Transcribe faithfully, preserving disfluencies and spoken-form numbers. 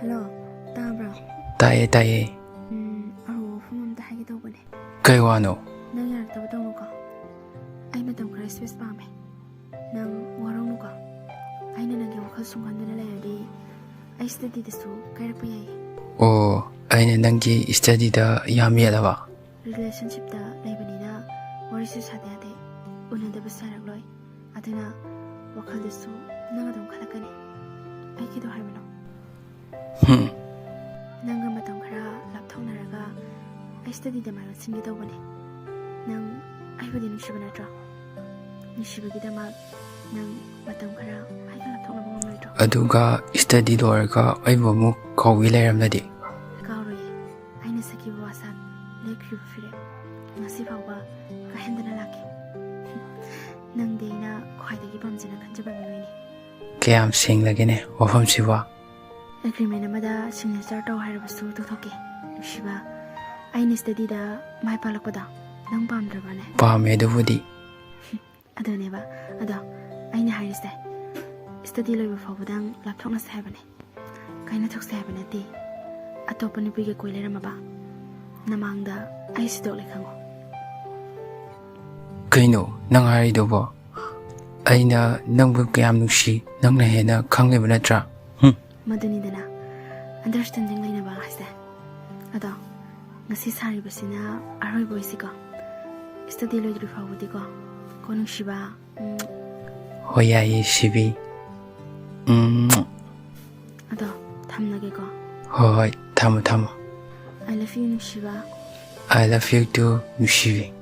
Hello, ꯇꯥꯕ꯭ꯔꯣ? ꯇꯥꯏꯌꯦ, ꯇꯥꯏꯌꯦ꯫ ꯎꯝ, ꯑꯔꯨꯕ ꯋꯥꯐꯝ ꯑꯝꯇ ꯍꯥꯏꯒꯦ ꯇꯧꯕꯅꯦ꯫ ꯀꯩ ꯋꯥꯅꯣ? ꯅꯪ ꯌꯥꯔꯛꯇꯕ ꯇꯧꯅꯨꯀꯣ꯫ ꯑꯩ ꯃꯇꯝ ꯈꯔ space ꯄꯥꯝꯃꯦ꯫ ꯅꯪ ꯋꯥꯔꯧꯅꯨꯀꯣ꯫ ꯑꯩꯅ ꯅꯪꯒꯤ ꯋꯥꯈꯜ ꯁꯨꯝ ꯈꯟꯗꯨꯅ ꯂꯩꯔꯗꯤ ꯑꯩ studyꯗꯁꯨ ꯀꯥꯏꯔꯛꯄ ꯌꯥꯏꯌꯦ꯫ ꯑꯣ, ꯑꯩꯅ ꯅꯪꯒꯤ studyꯗ ꯌꯥꯝ ꯌꯦꯠꯂꯕ? Relationshipꯇ ꯂꯩꯕꯅꯤꯅ ꯋꯥꯔꯤꯁꯨ ꯁꯥꯗ ꯌꯥꯗꯦ꯫ ꯎꯅꯗꯕꯁꯨ ꯌꯥꯔꯛꯂꯣꯏ꯫ ꯑꯗꯨꯅ ꯋꯥꯈꯜꯗꯁꯨ ꯅꯪ ꯑꯗꯨꯝ ꯈꯜꯂꯛꯀꯅꯤ꯫ ꯑꯩ ꯀꯩꯗꯧ ꯍꯥꯏꯕꯅꯣ? ꯍꯝ꯫ ꯅꯪꯒ ꯃꯇꯝ ꯈꯔ ꯂꯥꯞꯊꯣꯛꯅꯔꯒ ꯑꯩ studyꯗ ꯃꯥꯏ ꯑꯣꯟꯁꯤꯟꯒꯦ ꯇꯧꯕꯅꯦ꯫ ꯅꯪ ꯑꯩꯕꯨꯗꯤ ꯅꯨꯡꯁꯤꯕ ꯅꯠꯇ꯭ꯔꯣ? ꯅꯨꯡꯁꯤꯕꯒꯤꯗꯃꯛ ꯅꯪ ꯃꯇꯝ ꯈꯔ ꯑꯩꯒ ꯂꯥꯞꯊꯣꯛꯅꯕ ꯉꯝꯂꯣꯏꯗ꯭ꯔꯣ? ꯑꯗꯨꯒ study ꯂꯣꯏꯔꯒ ꯑꯩꯕꯨ ꯑꯃꯨꯛ ꯀꯧꯏ ꯂꯩꯔꯝꯂꯗꯤ? ꯀꯥꯎꯔꯣꯏꯌꯦ꯫ ꯑꯩꯅ ꯁꯛꯈꯤꯕ ꯋꯥꯁꯛ, ꯂꯦꯞꯈꯤꯕ ꯐꯤꯔꯦꯞ, ꯉꯁꯤ ꯐꯥꯎꯕ ꯀꯥꯏꯍꯟꯗꯅ ꯂꯥꯛꯀꯦ꯫ ꯅꯪꯗꯤ ꯑꯩꯅ ꯈ꯭ꯋꯥꯏꯗꯒꯤ ꯄꯥꯝꯖꯅ ꯈꯟꯖꯕ ꯃꯤꯑꯣꯏꯅꯤ꯫ ꯀꯌꯥꯝ ꯁꯦꯡꯂꯒꯦꯅꯦ ꯋꯥꯐꯝꯁꯤꯕꯣ? Agreement ꯑꯃꯗ signature ꯇꯧ ꯍꯥꯏꯔꯕꯁꯨ ꯇꯧꯊꯣꯛꯀꯦ꯫ ꯅꯨꯡꯁꯤꯕ, ꯑꯩꯅ studyꯗ ꯃꯥꯏ ꯄꯥꯛꯂꯛꯄꯗꯣ ꯅꯪ ꯄꯥꯝꯗ꯭ꯔꯕꯅꯦ? ꯄꯥꯝꯃꯦ ꯑꯗꯨꯕꯨꯗꯤ꯫ ꯑꯗꯨꯅꯦꯕ꯫ ꯑꯗꯣ ꯑꯩꯅ ꯍꯥꯏꯔꯤꯁꯦ, study ꯂꯣꯏꯕ ꯐꯥꯎꯕꯗꯪ ꯂꯥꯞꯊꯣꯛꯅꯁꯦ ꯍꯥꯏꯕꯅꯦ꯫ ꯀꯥꯏꯅꯊꯣꯛꯁꯦ ꯍꯥꯏꯕ ꯅꯠꯇꯦ꯫ ꯑꯇꯣꯞꯄ ꯅꯨꯄꯤꯒ ꯀꯣꯏ ꯂꯩꯔꯝꯃꯕ ꯅꯃꯥꯡꯗ ꯑꯩ ꯁꯤꯗꯣꯛꯂꯦ ꯈꯪꯉꯣ꯫ ꯀꯩꯅꯣ ꯅꯪ ꯍꯥꯏꯔꯤꯗꯨꯕꯣ? ꯑꯩꯅ ꯅꯪꯕꯨ ꯀꯌꯥꯝ ꯅꯨꯡꯁꯤ ꯅꯪꯅ ꯍꯦꯟꯅ ꯈꯪꯂꯤꯕ ꯅꯠꯇ꯭ꯔꯥ? ꯍꯨꯝ꯫ ꯃꯗꯨꯅꯤꯗꯅ understanding ꯂꯩꯅꯕ ꯍꯥꯏꯁꯦ꯫ ꯑꯗꯣ ꯉꯁꯤ ꯁꯥꯔꯤꯕꯁꯤꯅ ꯑꯔꯣꯏꯕ ꯑꯣꯏꯁꯤꯀꯣ꯫ Study ꯂꯣꯏꯗ꯭ꯔꯤ ꯐꯥꯎꯕꯗꯤꯀꯣ꯫ ꯀꯣ ꯅꯨꯡꯁꯤꯕ꯫ ꯎꯝ꯫ ꯍꯣꯏ, ꯌꯥꯏꯌꯦ ꯁꯤꯕꯤ꯫ ꯎꯝ꯫ ꯑꯗꯣ ꯊꯝꯂꯒꯦꯀꯣ꯫ ꯍꯣꯏ, ꯍꯣꯏ, ꯊꯝꯃꯣ, ꯊꯝꯃꯣ꯫ I love you ꯅꯨꯡꯁꯤꯕ꯫ I love you too, ꯅꯨꯡꯁꯤꯕꯤ꯫